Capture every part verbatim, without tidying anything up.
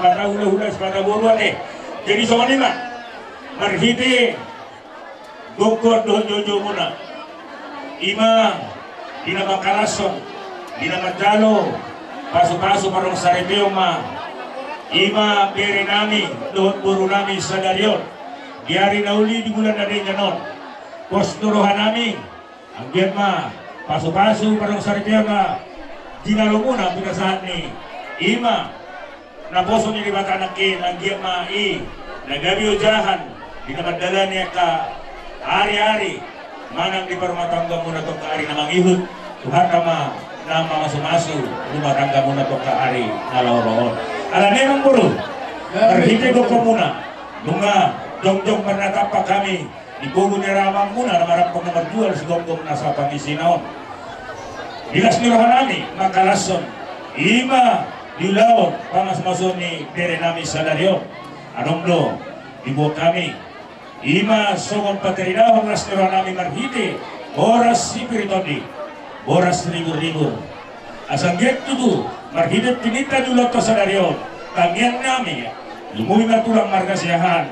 Sipata hulahula, sipata boru ate. Jadi songon i ma, marhite gokhon dohot joujou muna, i ma di na mangkalashon, di na manjalo pasupasu parongaripeon ma, i ma bere nami dohot boru nami sadari on, di ari na uli, di bulan na denggan on. Pos do roha nami, anggiat ma pasupasu parongaripeon na jinalo muna pinasahat ni i ma naposo ni Debata nangkin, anggiat ma i na gabe ojahan di na mandalani angka ariari manang di parrumatanggaon muna tongka ari na mangihut. Tuhanta ma na mamasumasu rumah tangga muna tongka ari na laho ro on. Alani i, amang boru, marhite gokhon muna, nunga jongjong marnatampak hami di pogu ni amang muna na marampang na marjual, sigomgom nasa pangisina on. Di las ni roha nami mangkalashon i ma di ulaon pamasumasuon ni bere nami sadari on. Adong do diboan hami, i ma songon pataridahon las ni roha nami marhite boras sipir ni tondi, boras riburribur. Asa anggiat tutu marhite pininta ni ulaonta sadari on, tangiang nami, lumobi ma tulang marga Siahaan,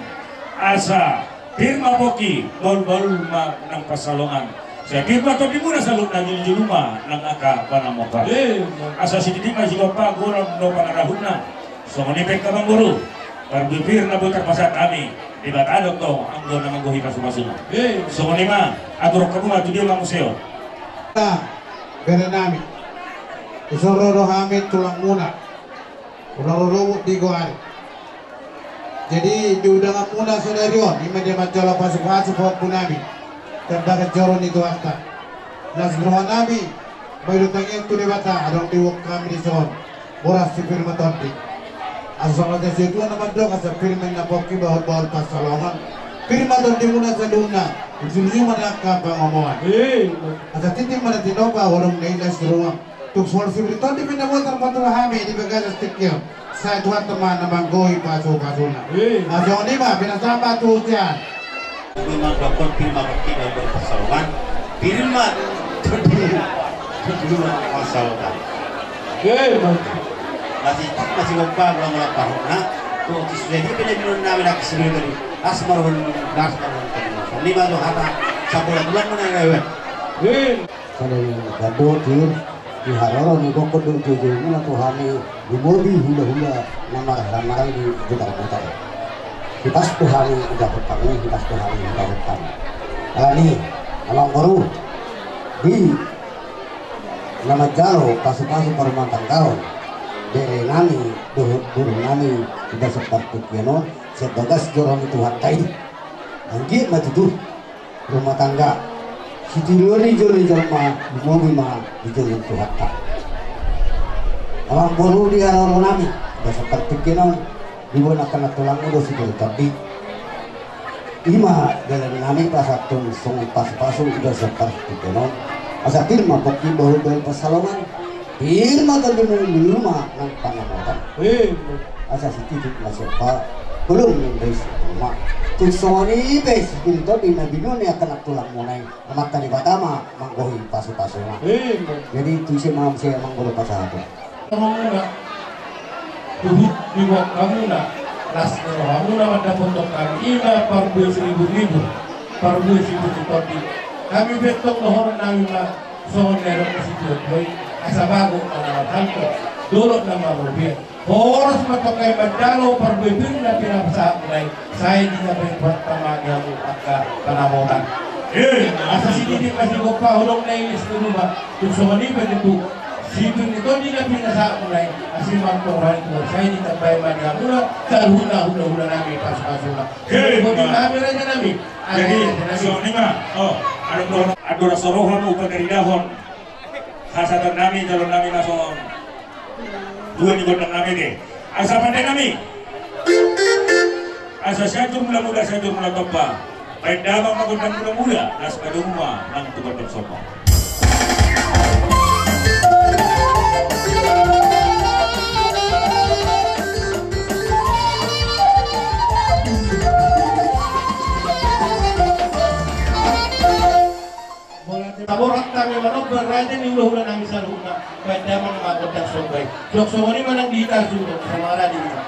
asa pir ma pongki, bahulbahul ma nang pansalongan. Sai pir ma tondi muna saluhutna, jolojolo ma nang angka panambotan. Asa sititi ma sigompa, godang do pangarahutna. Songon i pe, amang boru, parbue pir na boi tarpasahat hami, Debata do tong anggo na manggohi pasupasuna. Songon i ma, aturhon hamu ma tu dia ma muse on. Bere nami, dison ro do hami tulang muna, unang ro robot di goari. Jadi di undangan muna sadari on, i ma dia manjalo pasupasu pahompu nami, tanda joro ni Tuhanta. Las ni roha nami, bahen do tangiang tu Debata, adong diboan hami dison boras sipir ma tondi. Asa songon na tua na mandok, asa pir ma ninna pongki, bahulbahul pansalongan. Pir ma tondi muna saluhutna, ujung-ujung ma nang angka pangomoan. Asa tintin ma na tinopa, holong na ilas ruang. Tung songon sipir ni tondi pe na boi tarpatupa hami di bagasan tingki on, sai Tuhanta ma na manggohi pasupasuna. Asa songon i ma, pinasahat ma tu sian. Memang dokon pir ma pongki, bahulbahul pansalongan. Pir ma tondi, tondi ma pansalongan. Masih, masih gompa mula-mula parhona. Tu sisue di pele minum nami lagi sendiri tadi. Las ma roha, las ma roha. Songon i ma do hata, sabola tulang muna na. Sada ni gandotir, di haroro ni gokhon dohot joujou muna tu hami, lumobi hulahula na marhaha maranggi di Butarbutang. Hipas tu hami, hudapot hami, hipas tu hami, hudapot hami. Alani, amang boru, di na manjalo pasupasu parrumatanggaon bere nami dohot boru nami di bagasan partingkian on, sian bagas joro ni Tuhanta i. Anggiat ma tutu rumah tangga sitiruon i jolo ni jolma, lumobi ma di jolo ni Tuhanta. Amang boru, di haroro nami, bagasan partingkian on, diboan angka na tulangmu do sipir ni tondi. I ma dalan nami pasahathon songon pasupasu di bagasan partingkian on. Asa pir ma pongki, bahulbahul pansalongan. Pir ma tondi, muli-muli ma nang panambotan. Asa sititik ma siompa, holong ni umbahen si uma. Tung songon i pe sipir ni tondi na binoan ni angka na tulang muna i, Amanta Debata ma manggohi pasupasuna. Jadi tu ise ma muse, amang boru, pasahaton. Rohamuna, huhut diboan hamuna las ni rohamuna mandapothon hami, i ma parbue siriburribur, parbue sipir ni tondi. Hami pe tong dohonon nami ma songon na nidok ni situatuatua i, asa bagot ma na marhalto, dolok na marrobean. Horas ma tongka i manjalo parbue pir na pinasahatmuna i, sai ditambai Tuhanta ma di hamu angka panambotan. Asa sititi ma sigompa, holong na ilis ni ruma. Tung songon i pe tutu sipir ni tondi na pinasahatmuna i, asi ma tong roha ni Tuhan, sai ditambai ma di hamuna saluhutna hulahula nami pasupasuna. Boti ma hami, raja nami. Jadi songon i ma. Andorang so ro hami, pataridahon hasahatan nami, jaloon nami ma songon dua ni gondang nami te. Asa pande nami, asa Sianjur Mula Muda, Sianjur Mula Tompa. Bahen damang ma gondang mula-mula, las padomu ma nang tu gondang somba. Molo ate taborat hami manomba, raja ni hulahula nami saluhutna, bahen damang ma gondang somba i. Songon i ma nang di hita suhut, songon i ma di hita.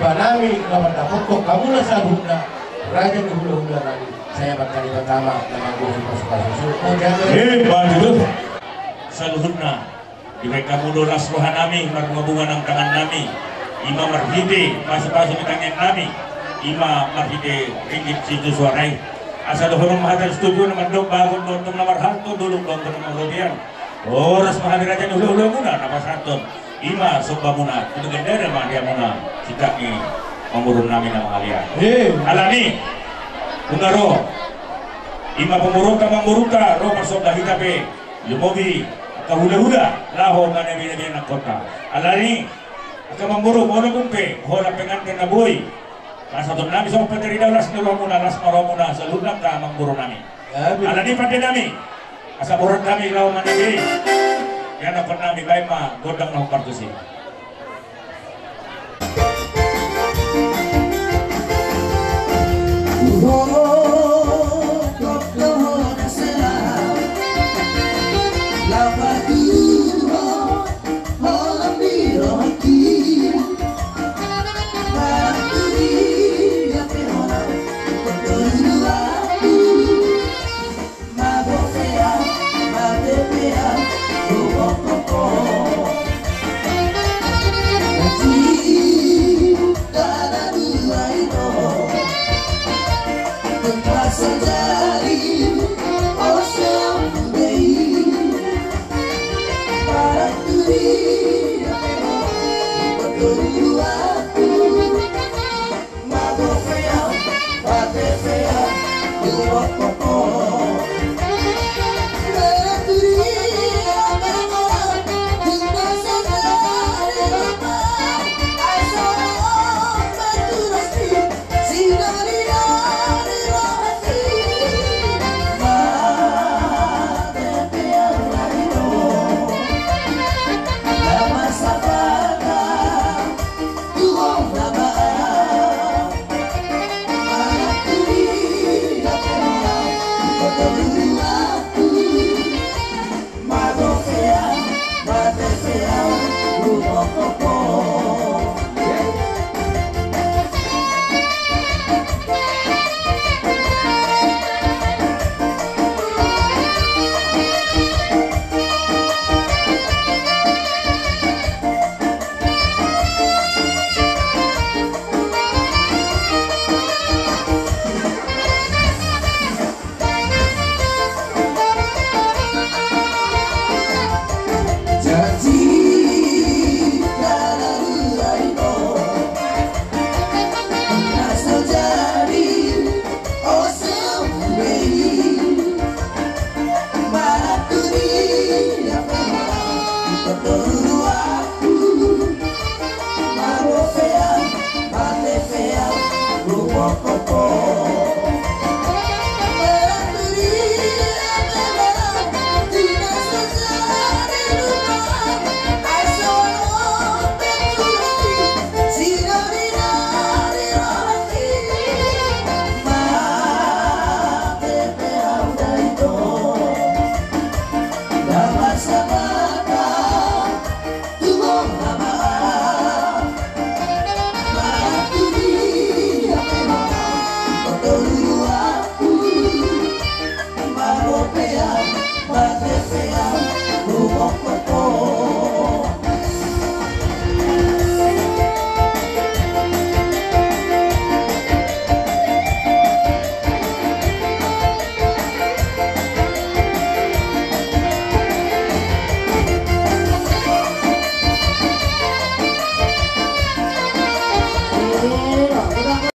Panami na mandapothon hamuna saluhutna, raja ni hulahula nami, sai mangkali pertama na manggohi pasupasu. Eh, baik itu. Saluhutna. Dibahen hamu do las roha nami, marnobungan nang tangan nami. Ima marhite pasupasu ni tangiang nami. Ima marhite ringgit sitio suara i. Asa dohonon ma hata ni situtu na mandok, bagot do antong na marhalto, dolok do antong na marlobian. Horas ma hami raja ni hulahula muna na pasahathon. Ima somba muna, tu gandara ma di hamuna, sitak ni pamoruon nami na mangalean. Eh. Alani, nunga ro. Ima pamoruonta, mamboruta, ro marsomba hita pe. Lumobi angka hulahula laho manabinabina nangkonta. Alani angka mamboru, molo tung pe holan penganten na boi pasahaton nami songon patarida, las ni rohamuna, las ma rohamuna saluhutna angka mamboru nami. Alani pande nami, asa borhat hami laho manabei ianakhon nami, baen ma gondang na hombar tusi.